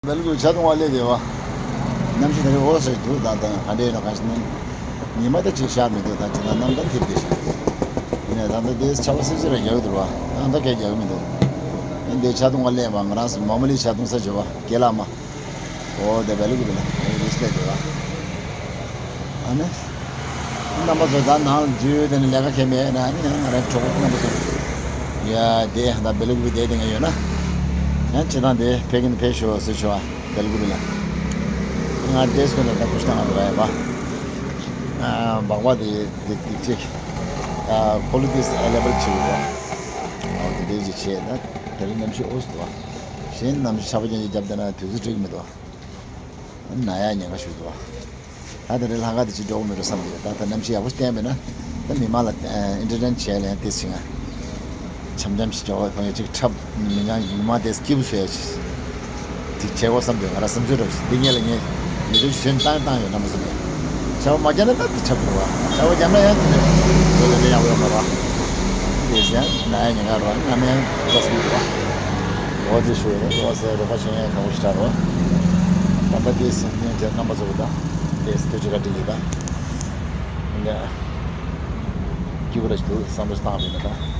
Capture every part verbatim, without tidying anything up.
སྦེལ་ཀོབ་ཇ་འཐུང་བ་སླེབས་བསྡད་པ། གནམ་གཤིས་ད་རེས་འོ་ཟེར་འདུག་ད་ད་ག་འདྲ་ཡིན་ནོ་ག་ཞིག་ནི། ཉི་མ་ད་ཅིག་ཤར་མི་འདུག་ད་ཅི་ན་གནམ་ད་འཐིབས་བསྡད་ཤག་ཡིན་ནའི་ད་ལྟ་དེ་ཆར་པ་སིབ་སིབ་རེ་རྒྱག་གི་འདུག་བ། ཨ་ད་གས་རྒྱག་གི་མི་འདུག་ཨ་འདི་ཇ་འཐུང་བ་སླེབས་པ། ང་རང་ཚོ་མ་མ་ལི་ཇ་འཐུང་ས་བྱེད་པ་རྒན་ལགས་མ། འོ་དེ་སྦེལ་ཀོབ་ལ་ཨ་ནི་རིས་སླེབས་བསྡད་པ། ཨ་ནི། རྣམ་པ་ཚོ་ད་ནང་འཛུལ་དེ་ནི་ལས་ཀ་གལ་མེད་ན་ཨ་ནི་ཡང་ང་རང་གྲོགས་པོ་རྣམ་པ་ཚོ། ཡ་དེ་ད་སྦེལ་ཀོབ་དེ་དེ་ང་ཡོད་ན། ཡང་ཅི་དང་དེ་ཕེབས་ཀྱིན་ཕེབས་ཤོག་ཟེར་ཤོག་ཨ་སྦེལ་ཀོབ་ལ། ང་དེ་སྐོར་ལ་ད་ཀུ་ཤ་ང་ར་ཡ་བ། སྦག་སྦག་དེ་དེ་དེ་ཅིག་ཁོ་ལོ་དེ་ཨ་ལེ་བལ་ཆེ་བ། ཨོ་དེ་དེ་ཅིག་བྱས་ན་དེ་རིང་གནམ་གཤིས་འོ་སི་འདུག་བ། གཞན་གནམ་གཤིས་ཆར་པ་ཅན་ཅིག་བརྒྱབ་བསྡད་ན་དུས་ཚོད་འགྲིག་གི་མི་འདུག་བ། ན་ཡ་ཉེན་ཁ་ཞུ་འདུག་བ། ད་དེ་རིང་ལྷག་དཀར་དེ་ཅིག་འགྲོ་གི་མི་འགྲོ་བསམ་གྱི་རེད། ད་ད་གནམ་གཤིས་ཡག་པོ་བསྟན་པས་ན། ད་མི་མང་ལ་ཨེ་ཨེན་ཊར་ཊེན་བྱས་ལ་ཡང་ཏོག་ཙམ་ང་འཆམ་འཆམ་ཞིག་འཇོག་པ་ཕངས་ཡ་ཅིག་འཁྲབ་མི་ཉང་མི་མང་དེ་སྐྱིད་པོ་བཟོ་ཡ་ཅིག་ཅིག་བྱེད་དགོས་བསམ་འདུག་ང་རང་བསམ་ཚུལ་རེད། འདི་ངས་ལ་ངས་ཡུལ་དུས་ཟོན་བཏང་བཏང་ཡོད་རྣམ་པ་ཚོ་ནས། ཆར་པ་མ་བརྒྱབ་ན་ད་འདི་འཁྲབ་དགོས་བ། ཆར་པ་བརྒྱབ་ན་ཡང་འདི་འདྲ་བཟོ་ལས་ཡག་པོ་ཡོད་མ་རེད་བ། དེ་ཡང་ན་ཡ་ཉེན་ཁ་རེད་བ། ང་མ་ཡང་འགྲོ་སྲིད་རེད་བ། འོ་དེ་ཞུ་ཡོད་རེད། འོ་ཟེར་རོགས་པ་བྱེད་ཡ་ཁག་པོ་ཞིག་ཆགས་རེད་བ། ད་ལྟ་དེ་སེམས་ཉན་བྱས་རྣམ་པ་ཚོ་གི་ད་དེ་ཐུགས་རྗེ་བཀའ་དྲིན་གྱིས་ད། ཡིན་ན། སྐྱིད་པོ་རེ་ཞིག་འདུག་བསམ་བློ་བཏང་བ་ཡིན་ན་ད།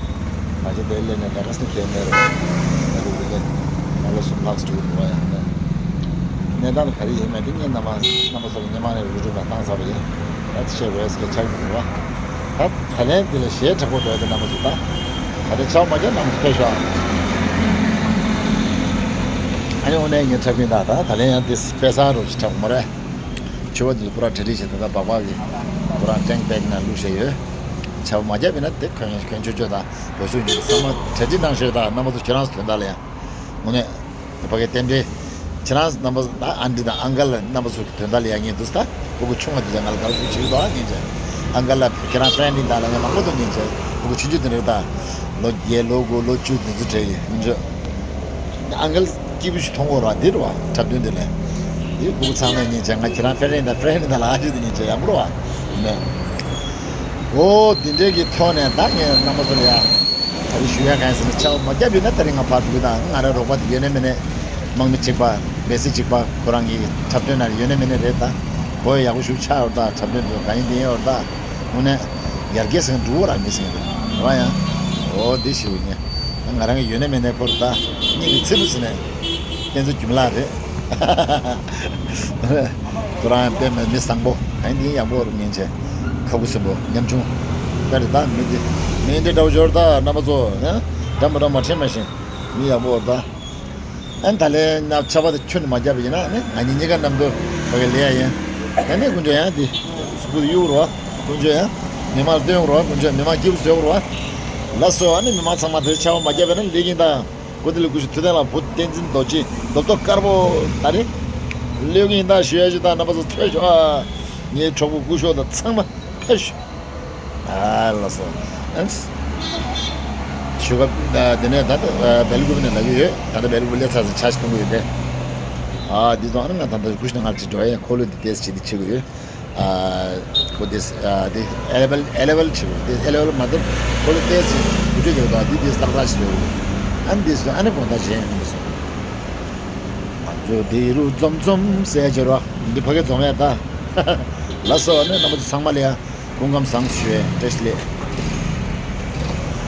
ད་ཆ་དེ་སླེབས་ནས་ལས་ཀ་སུ་ཁྱེར་མེད་རེད། ད་དུང་དེ་ལས་ལོ་གསུམ་ལྷག་ཙམ་འགྲོ་གི་འདུག་བ་ཡང་ན། གནས་སྟངས་ག་རེ་ཡིན་མིན་དེ་ངས་རྣམ་པ་རྣམ་པ་ཚོ་ལ་སྔོན་མ་ནས་རུབ་རུབ་ལ་བཏང་ཚར་བ་ཡིན། ད་དེ་ཤེས་དགོས་ཟེར་ཆགས་ཀྱི་འདུག་བ། ད་ད་ལན་དེ་ལས་གཞས་དྲག་པོ་འགྲོ་ཡ་དེ་རྣམ་པ་ཚོ་ད། ད་ལྟ་ཆར་པ་མ་བརྒྱབ་རྣམ་པ་ཚོ་ཕེབས་ཤོག་ཨ་ནི་དངོས་གནས་ངས་འཁྲབ་ཀྱིན་ད་ད་ད་ལན་ཡང་དེ་དཔེ་བཟང་རུ་ཞིག་འཁྲབ་དགོས་མ་རེད། ཕྱུ་པ་འདི་ཚོ་པུ་ར་གྲ་སྒྲིག་བྱས། ད་ལྟ་སྦག་སྦག་གི་པུ་ར་ཊེང་བེག་ནང་བླུགས་བཞག་ཡོད། ཆར་པ་མ་བརྒྱབ་ཡིན་ན་དེ་གོན་གོན་ཆོག་ཆོག་དང་བོད་གཞུང་གི་ཚང་མ་གྲ་སྒྲིག་གནང་ཤོག་ད་རྣམ་པ་ཚོ་ཁྱེད་རང་ཚོ་དོན་དག་ལ་ཡང་། དངོས་གནས། ཕ་གི་རྟེན་འབྲེལ། ཁྱེད་རང་རྣམ་པ་ད་ཨན་ཊི་དང་ཨང་ཀལ་རྣམ་པ་ཚོ་གི་དོན་དག་ལ་ཡང་ཉན་འདུག་ད་ཕྲུ་གུ་ཆུང་བ་འདི་ཚོ་ང་ལ་དགའ་པོ་ཞིག་བྱེད་ཀྱི་འདུག་ཨ་ཉན་བྱས། ཨང་ཀལ་ལ་ཁྱེད་རང་ཕྲེན་ཌི་དང་ལ་ཡང་མང་པོ་འདུག་ཉན་བྱས། ཕྲུ་གུ་ཆུང་ཆུང་དེ་འདྲ་ད། ལོ་བརྒྱད་ལོ་དགུ་ལོ་བཅུ་དེ་ཚོ་གྲས་ཀྱི་ཉན་བྱས། ཨང་ཀལ་སྐྱིད་པོ་ཞིག་མཐོང་གི་རེད་བ། འདི་རེད་བ། འཁྲབ་སྟོན་འདི་ལས། འདི་ཕྲུ་གུ་ཚང་མས་ཉན་བྱས། ང་ཁྱེད་རང་ཕྲེན་ཌི་དང་ཕྲེན་ཌི་དང་ལ་ཨ་ཅེ་དེ་ཉན་བྱས་ཡག་པོ་རེད་བ། ནས། འོ་དེ་འདྲའི་གི་ཐོག་ནས་ད་ངས་རྣམ་པ་ཚོ་ལ་ཡ། ད་རེས་ཞུ་ཡ་གང་ཡིན་ཟེར་ན་ཆར་པ་མ་བརྒྱབ་ཡོད་ན་ད་རེས་ང་ཕར་འགྲོ་གི་དང་ང་རང་རོགས་པ་དེ་ཡོད་ན་མེད་ན། དམག་མི་གཅིག་པ་སྦས་ཚིགས་གཅིག་པ་ཁོ་རང་གི་འཁྲབ་སྟོན་ན་ཡོད་ན་མེད་ན་རེད་ད། བོད་ཡག་པོ་ཞིག་ཆགས་ཡོད་ད། འཁྲབ་སྟོན་དེ་ག་ཡིན་དེ་ཡིན་ཡོད་ད། དངོས་གནས་ཡར་རྒྱས་ཟེར་མཁན་འགྲོ་བོ་རང་མི་ཟེར་མཁན་རེད་བ་ཡང་། འོ་དེ་ཞུ་ཡིན། ང་རང་གི་ཡོད་ན་མེད་ན་ཁོ་རེད་ད། སྙིང་གི་ཚིལ་བུ་ཟེར་ནས། ཕན་ཚུན་རྒྱུ་མ་ལག་རེད། ཁོ་རང་དཔེ་མི་མི་བཟང་པོ་གང་ཡིན་དེ་ཡག་པོ་རུ་ཉན་བྱས། ཁ་ཁུ་སིམ་པོ་ཉམ་ཆུང་། དཔེ་རེད་ད་མི་དེ། མི་འདི་འདྲ་བོ་འབྱོར་ད་རྣམ་པ་ཚོ་ཨ། འདྲ་མི་འདྲ་མ་ཁྲེལ་མ་ཤེས། མི་ཡག་པོ་རེད་ད། ཨ་ནི་ད་ལན་ན་ཆར་པ་དེ་ཁྱོན་ནས་མ་བརྒྱབ་པ་ཡིན་ན་ཨ་ནི་ང་གཉིས་གཉིས་ཀ་རྣམ་རྟོག་བ་གི་ལས་ཡ་ཡིན། ཨ་ནི་དཀོན་མཆོག་ཡང་དེ་གཟུགས་པོ་དེ་གཡུག་རོགས། དཀོན་མཆོག་ཡང་མི་མང་ལ་སྟོན་རོགས། དཀོན་མཆོག་མི་མང་སྐྱིད་པོ་བཟོ་རོགས། ལགས་སོ། ཨ་ནི་མི་མང་ཚང་མ་དེར་ཆར་པ་མ་བརྒྱབ་པ་ཡིན་ན་ལེགས་ཡིན་ད། གོ་དེ་ལ་སྐུ་ཞབས་ཐུབ་བསྟན་ལགས་བུ་བསྟན་འཛིན་རྡོ་རྗེ་རྡོབ་རྡོབ་དཀར་པོ་ད་རེད། ལེགས་ཡིན་ད་ཞུ་ཡ་ཞུ་ད་རྣམ་པ་ཚོ་ཐོས་ཤོག་ཨ། ངའི་གྲོགས་པོ་སྐུ་ཞབས་དང་ཚང་མ་ཐོས་ཤོག་ཨ་ལགས་སོ། ཨ་ནི། ཞུ་སྐབས་དེ་ནས་ད་ལྟ་སྦེལ་ཀོབ་ནས་ལབ་ཀྱི་ཡོད། ད་ལྟ་སྦེལ་ཀོབ་སླེབས་ཚར་ཚར་ཆ་ཞིག་གཏོང་གི་ཡོད་པས། ཨ་འདི་ཚོ་ཨ་ནི་ང་ད་ལྟ་ཀུ་ཤ་ནང་ལ་ཅིག་འགྲོ་ཡས། འཁོར་ལོ་འདི་ཏོག་ཙམ་ཅིག་འདི་བྱེད་ཀྱི་ཡོད། ཨ་ཁོ་འདི་ཨ་འདི་ཨེ་ལེ་བལ་ཨེ་ལེ་བལ་བྱེད་ཀྱི་ཡོད། འདི་ཨེ་ལེ་བལ་མ་གཏོགས་འཁོར་ལོ་ཏོག་ཙམ་འགུལ་སྐྱོད་ཀྱི་ཡོད། འདི་འདི་ཏག་ཏག་ཞིག་བཟོ་གི་ཡོད། ཨ་ནི་འདི་ཚོ་ཨ་ནི་དགོང་དག་གཞན་ཡོང་གི་སོང་། ང་ཚོ་འདི་རུ་འཛོམས་འཛོམས་ཟེར་བྱེད་རོགས། འདི་ཕ་གི་འཛོམས་ཡ་ད། ལགས་སོ། ཨ་ནི་རྣམ་པ་ཚོ་ཚང་མ་ལ་ཡ་སྐུ་ཁམས་བཟང་ཞུ་ཡས། བཀྲ་ཤིས་བདེ་ལེགས།